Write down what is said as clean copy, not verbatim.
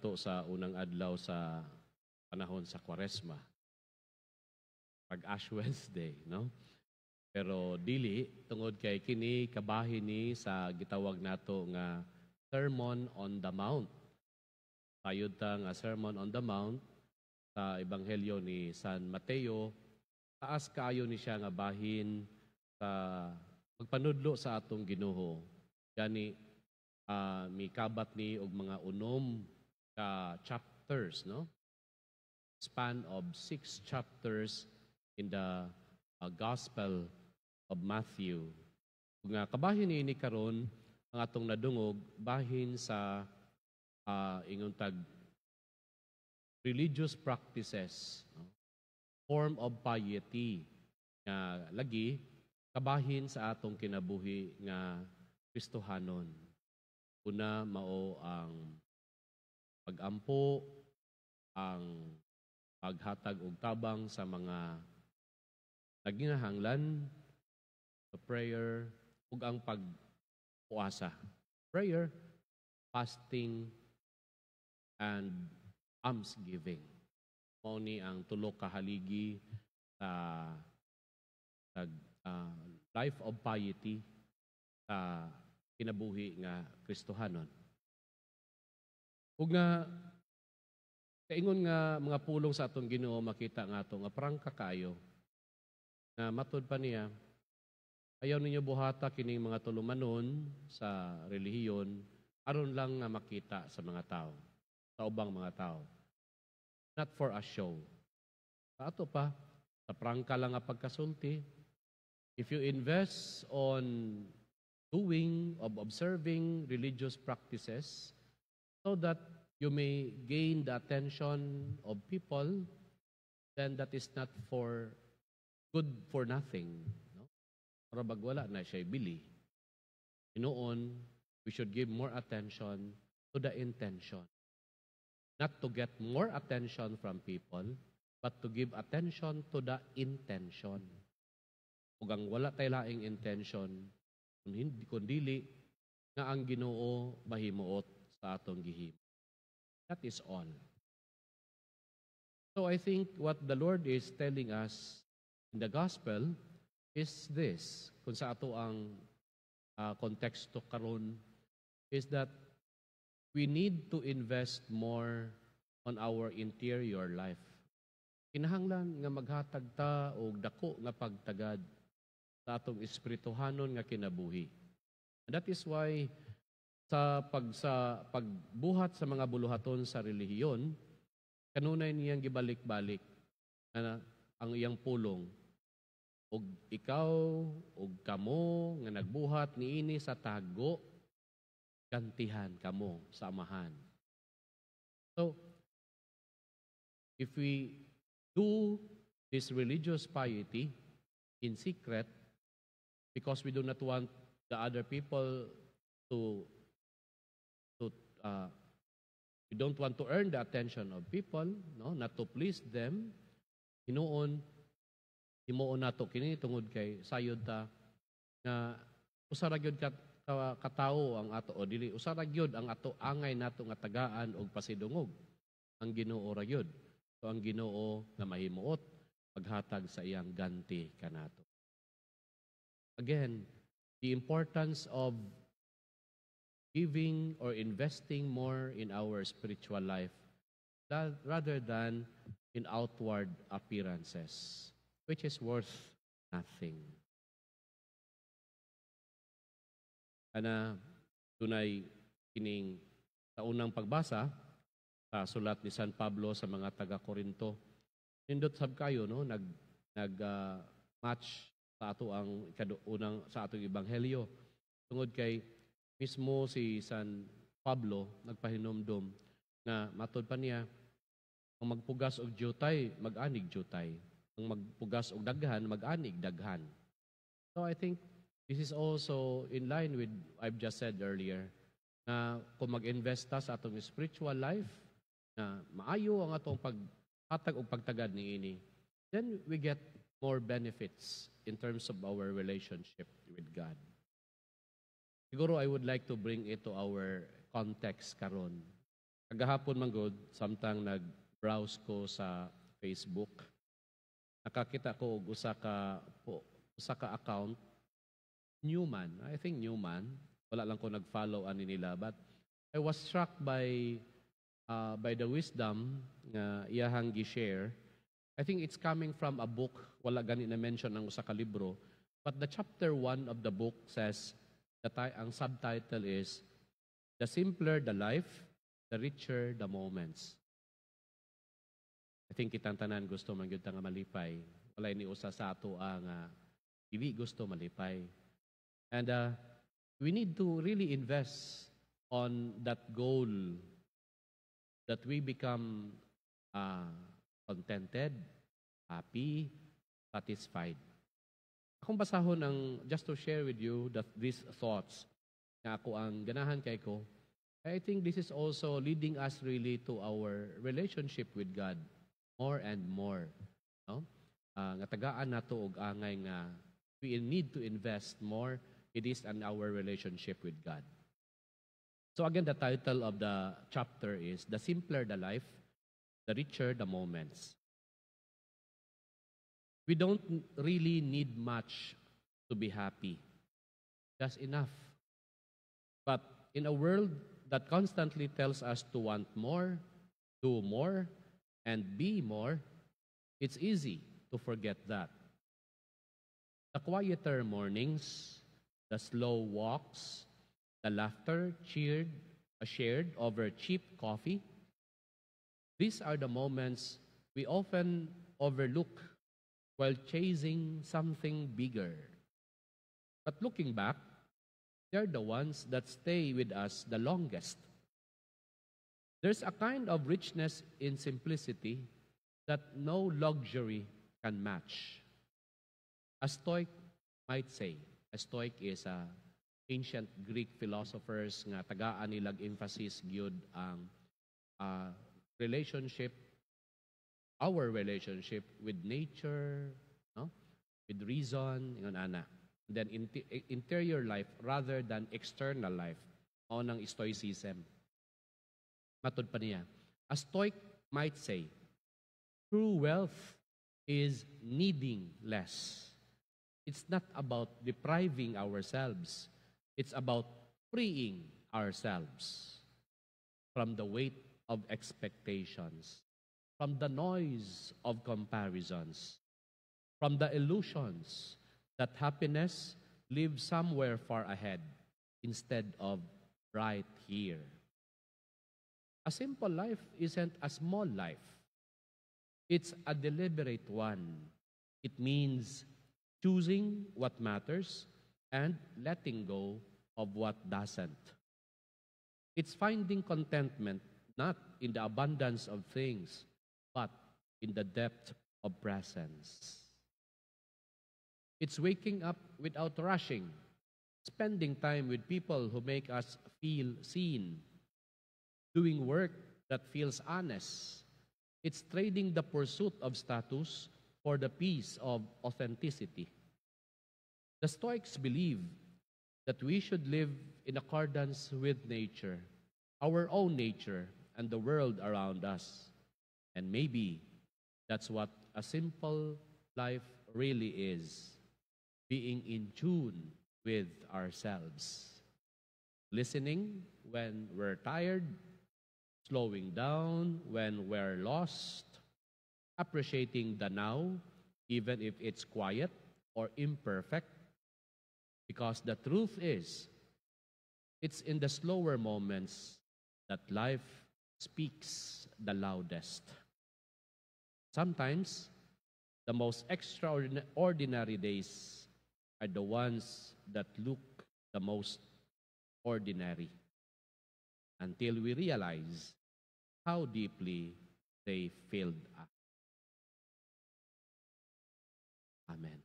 nato sa unang adlaw sa panahon sa Kwaresma. Pag Ash Wednesday, no? Pero dili, tungod kay kini kabahin ni sa gitawag nato nga Sermon on the Mount. Tayod ta nga Sermon on the Mount sa Ebanghelyo ni San Mateo, taas kaayo ni siya nga bahin sa pagpanudlo sa atong Ginoo. Gani mikabat ni og mga 6 ka chapters, no? Span of six chapters in the Gospel of Matthew. Nga kabahin ni karon ang atong nadungog, bahin sa ingon tag religious practices, no? Form of piety nga lagi kabahin sa atong kinabuhi nga Kristohanon. Una, mao ang pagampo, ang paghatag og tabang sa mga naginahanglan, the prayer, ug ang pagpuasa. Prayer, fasting, and almsgiving. Mao ni ang tulo ka haligi sa life of piety sa kinabuhi nga Kristohanon. Ug nga kaingon nga mga pulong sa atong Ginoo, makita nga ato nga prangka kayo nga matud pa niya, "Ayaw ninyo buhata kining mga tulumanon sa relihiyon aron lang nga makita sa mga tao, sa ubang mga tao." Not for a show. Sa ato pa, sa prangka lang nga pagkasulti, if you invest on doing of observing religious practices so that you may gain the attention of people, then that is not for good for nothing. No? Para bag wala na siya bili. Hinuon, we should give more attention to the intention. Not to get more attention from people, but to give attention to the intention. Ug ang wala tay laing intention, kung hindi, kung dili, nga ang Ginoo mahimuot sa atong gihimo. That is all. So I think what the Lord is telling us in the gospel is this, kung sa ato ang konteksto karon, is that we need to invest more on our interior life. Kinahanglan nga maghatag ta og dako nga pagtagad sa atong espirituhanon nga kinabuhi. And that is why sa pagbuhat sa mga buluhaton sa relihiyon, kanunay niyang gibalik-balik na ang iyang pulong, "Og ikaw og kamo nga nagbuhat niini sa tago, gantihan kamo sa Amahan." So, if we do this religious piety in secret because we do not want the other people to we don't want to earn the attention of people, no, not to please them, hinuon himuon nato kini tungod kay sayod ta nga usa ra gyud ka katawo ang ato, o dili usa ra gyud ang ato angay nato nga tagaan og pasidungog, ang Ginoo ra gyud. So ang Ginoo nga mahimuot paghatag sa iyang ganti kanato. Again, the importance of giving or investing more in our spiritual life rather than in outward appearances, which is worth nothing. Ana, dunay kining sa unang pagbasa sa sulat ni San Pablo sa mga taga Korinto. Nindot sab kayo, no, nag nag match sa ato ang unang sa atong ebanghelyo tungod kay mismo si San Pablo nagpahinumdom nga matod pa niya, ang magpugas og jutay, mag-anig jutay. Ang magpugas og daghan, mag-anig daghan. So I think this is also in line with I've just said earlier na kung mag-invest ta sa atong spiritual life na maayo ang atong paghatag og pagtagad niini, then we get more benefits in terms of our relationship with God. Siguro I would like to bring it to our context karon. Kagahapon man gud, samtang nag-browse ko sa Facebook, nakakita ko og usa ka account, Newman, I think Newman, wala lang ko nag-follow ani nila, but I was struck by the wisdom nga iyahang gi-share. I think it's coming from a book, wala gani na mention ang usa ka libro, but the chapter 1 of the book says that ang subtitle is "The Simpler the Life, the Richer the Moments." I think kitang tanan gusto man gyud ta nga malipay. Walay ni usa sa ato ang dili gusto malipay. And we need to really invest on that goal that we become contented, happy, satisfied. Akong basahon ang, just to share with you that these thoughts nga ako ang ganahan kay ko. I think this is also leading us really to our relationship with God more and more. No? Nga tagaan nato og angay nga we need to invest more, it is in our relationship with God. So again, the title of the chapter is "The Simpler the Life, the Richer the Moments." We don't really need much to be happy. Just enough. But in a world that constantly tells us to want more, do more, and be more, it's easy to forget that. The quieter mornings, the slow walks, the laughter shared over cheap coffee, these are the moments we often overlook while chasing something bigger. But looking back, they're the ones that stay with us the longest. There's a kind of richness in simplicity that no luxury can match. A Stoic might say, a Stoic is a ancient Greek philosophers nga tagaan nilag emphasis gyud ang relationship, our relationship with nature, no? With reason, ingon ana. And then interior life rather than external life. Mao nang Stoicism. Matud pa niya, a Stoic might say, "True wealth is needing less." It's not about depriving ourselves. It's about freeing ourselves from the weight of expectations, from the noise of comparisons, from the illusions that happiness lives somewhere far ahead instead of right here. A simple life isn't a small life. It's a deliberate one. It means choosing what matters and letting go of what doesn't. It's finding contentment not in the abundance of things, but in the depth of presence. It's waking up without rushing, spending time with people who make us feel seen, doing work that feels honest. It's trading the pursuit of status for the peace of authenticity. The Stoics believe that we should live in accordance with nature, our own nature, and the world around us. And maybe that's what a simple life really is: being in tune with ourselves, listening when we're tired, slowing down when we're lost, appreciating the now, even if it's quiet or imperfect. Because the truth is, it's in the slower moments that life speaks the loudest. Sometimes, the most extraordinary days are the ones that look the most ordinary until we realize how deeply they filled us. Amen.